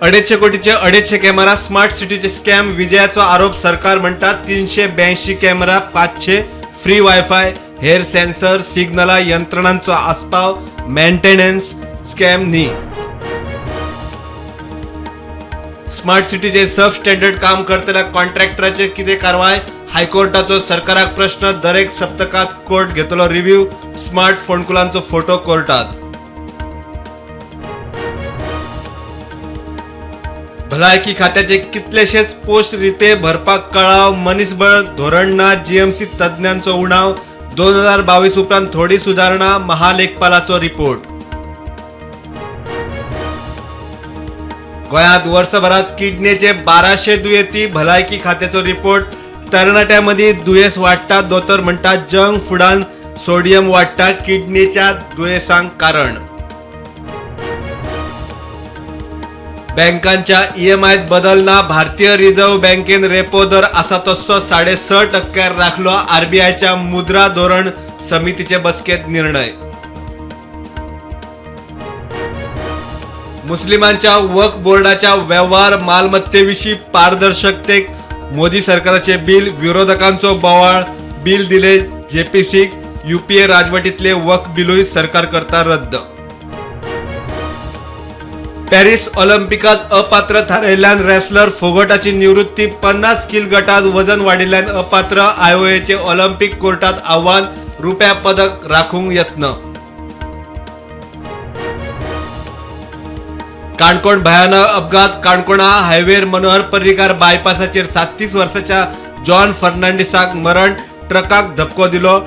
250 कोटीचे 250 camera, smart सिटीचे scam, विजयाचो आरोप. सरकार म्हणटा 382 कॅमेरा, 500 फ्री वायफाय, हेर सेन्सर, सिग्नला यंत्रणांचो आस्पाव, मेंटेनन्स स्कॅम न्ही. स्मार्ट सिटीचे सब स्टँडर्ड काम करतल्या कॉन्ट्रॅक्टराचेर कितें कारवाय? हायकोर्टाचो सरकाराक प्रश्न. दरेक सप्तकात कोर्ट घेतलो रिव्ह्यू. स्मार्ट फोंडकुलांचो फोटो कोर्टात. भलायकी खात्याचे कितलेशेच पोस्ट रिते, भरपाक कळाव. मनीसबळ धोरण ना, जीएमसी तज्ञांचो उणाव. 2022 उपरांत थोडी सुदारणा, महालेखपालाचो रिपोर्ट. गोंयांत वर्सभरात किडनेचे 1200 दुयेंती, भलायकी खात्याचो रिपोर्ट. तरणाट्यांमदीं दुयेंस वाडटा, दोतोर म्हणटा जंक फुडान सोडियम वाडटा, किडनेच्या दुयेंसांक कारण. बँकांच्या ईएमआयत बदल ना. भारतीय रिझर्व्ह बँकेन रेपो दर आसा तस्सो 6.5% राखलो. आरबीआयच्या मुद्रा धोरण समितीचे बसकेत निर्णय. मुस्लिमांच्या वक्फ बोर्डाच्या व्यवहार मालमत्तेविशीं पारदर्शकतेक मोदी सरकाराचे बिल, विरोधकांचो बोवाळ. बिल दिले जेपीसीक. युपीए राजवटीतले वक्फ बिलूय सरकार करता रद्द. पॅरिस ऑलिम्पिकात अपात्र थारायल्ल्यान रेसलर फोगटाची निवृत्ती. 50 किल गटात वजन वाडिल्ल्यान अपात्र. आयओएचे ऑलिम्पिक कोर्टात आव्हान. रुप्या पदक राखूंक यत्न. काणकोण भयानक अपघात. काणकोणा हायवेर मनोहर पर्रीकार बायपासाचेर 37 वर्साच्या जॉन फर्नांडीसाक मरण. ट्रकाक धपको दिलो,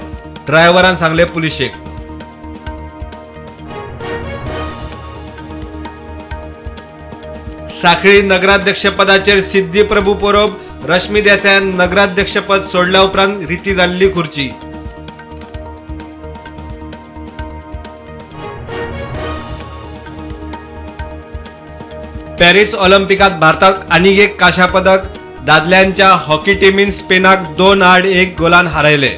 ड्रायव्हरान सांगले पुलिशेक. साखळी नगराध्यक्षपदाचेर सिद्धी प्रभू परब, रश्मी देसायान नगराध्यक्षपद सोडल्या उपरांत रिती जाल्ली खुर्ची. पॅरिस ऑलिम्पिकात भारताक आनीक एक कांश्या पदक. दादल्यांच्या हॉकी टीमीन स्पेनाक 2-1 गोलान हारयले.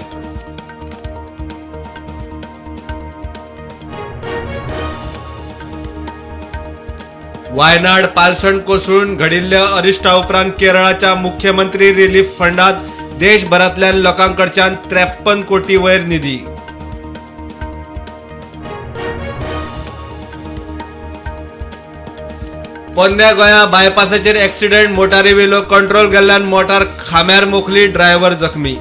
वायनाड पालसण कोसळून घडिल्ल्या अरिश्टा उपरांत केरळाच्या मुख्यमंत्री रिलीफ फंडात देशभरांतल्या लोकांकडच्यान 53 कोटी वयर निधी. पोन्न्या गोंया बायपासाचेर एक्सिडेंट. मोटारीवेलो कंट्रोल गेल्ल्यान मोटार खांब्यार मोखली, ड्रायव्हर जखमी.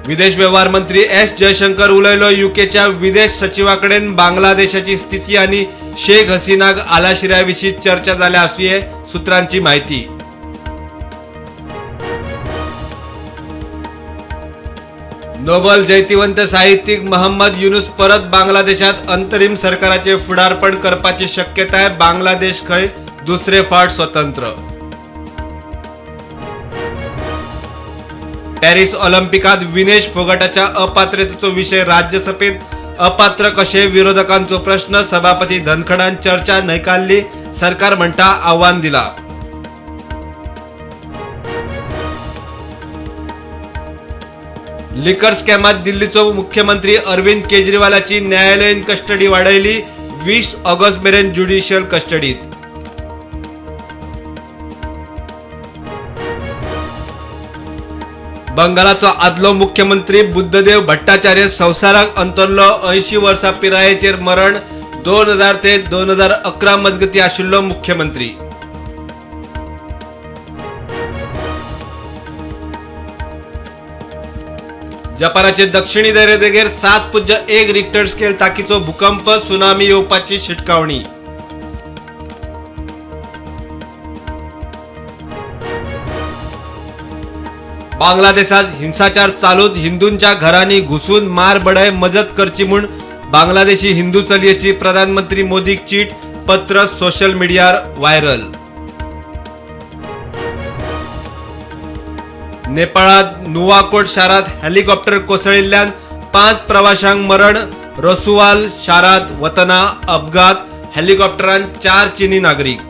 विदेश व्यवहार मंत्री एस जयशंकर उलयलो. युकेच्या विदेश सचिवाकडेन बांगलादेशाची स्थिती आणि शेख हसीनाक आलाशिऱ्याविशीं चर्चा जाल्या आसुये, सूत्रांची माहिती. नोबल जैतिवंत साहित्यिक मोहम्मद युनुस परत बांगलादेशात अंतरिम सरकाराचे फुडारपण करपाची शक्यताय. बांगलादेश खंय दुसरे फावट स्वतंत्र. पॅरिस ऑलिम्पिकात विनेश फोगाटाच्या अपात्रतेचो विषय राज्यसभेत. अपात्र कशे, विरोधकांचो प्रश्न. सभापती धनखडान चर्चा न्हयकारली. सरकार म्हणटा आव्हान दिला. लिकर स्कॅमात दिल्लीचो मुख्यमंत्री अरविंद केजरीवालाची न्यायालयीन कस्टडी वाडयली. 20 ऑगस्ट मेरेन ज्युडिशियल कस्टडीत. बंगालाचो आदलो मुख्यमंत्री बुद्धदेव भट्टाचार्य संवसाराक अंतरलो. 80 वर्सां पिरायेचेर मरण. 2000 ते 2011 मजगती आशिल्लो मुख्यमंत्री. जपानाचे दक्षिणी दर्यादेगेर 7.1 रिक्टर स्केल ताकीचो भूकंप. सुनामी येवपाची शिटकावणी. बांगलादेशात हिंसाचार चालूच. हिंदूंच्या घरांनी घुसून मार बडय. मजत करची म्हूण बांगलादेशी हिंदू चलयेची प्रधानमंत्री मोदीक चीट. पत्र सोशल मिडियार व्हायरल. नेपाळात नुवाकोट शारात हेलिकॉप्टर कोसळिल्ल्यान 5 प्रवाशांक मरण. रसुवाल शारात वतना अपघात. हेलिकॉप्टरान 4 चीनी नागरीक.